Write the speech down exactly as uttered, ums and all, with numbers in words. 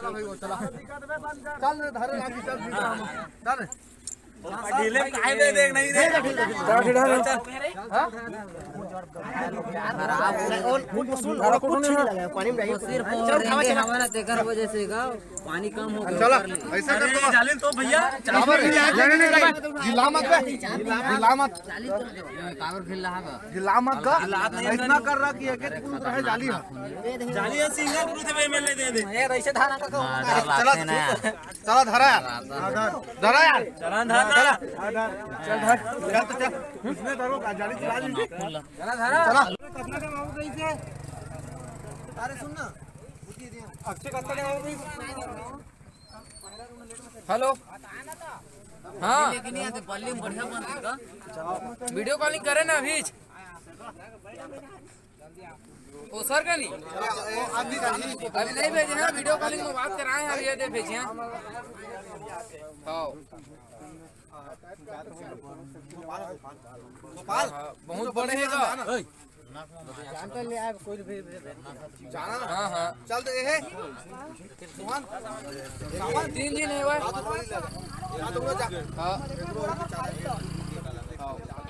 चल रे, धरे लागी, चल, ठीक है, हम, चल रे। ढीले काहे दे दे, नहीं दे। चल, ठीक है, ठीक है। हाँ? कुछ नहीं लगा, पानी में रहिए। सिर्फ चल, खावा, चला। हमारा तेकर वजह से का पानी कम हो गया, चला, कर ले। ऐसा कर अरे, तो। जालिन तो भैया, बराबर है। नहीं, नहीं, नहीं, नहीं। जिला मत बे। जिला मत। काबर फिर लहा का? जिला मत का। जिला नहीं, ऐसा नहीं। कर रहा कि एक एक पुरुष रहे जाली है। जाली है, सिंगल पुरुष है, एमएलए दे दे। ये ऐसे धारा का कहूँ। हाँ, डर चला, लागते ना। चला, धरा यार। धरा यार। चला, धरा। चला। चल, धर। चल तो चल। उसने धरो, गाड़ी चला ली। चला, धरा। चला। अरे सुन ना। अच्छे कत्ता के बाबू। हेलो। हाँ। लेकिन यहाँ पे बल्ली में बढ़िया बनती का? वीडियो कॉलिंग करे ना अभी। ओ सर का नहीं? अभी नहीं भेजे हैं, वीडियो कॉलिंग में बात कराए हैं, अभी ये दे भेजे हैं। हाँ। गोपाल। हाँ, बहुत बड़े हैं का? जानता ले आए कोई भी। जाना ना। हाँ, हाँ। चल तो ये है। सुमन। तीन दिन है भाई। जा तो जा। हाँ। हाँ।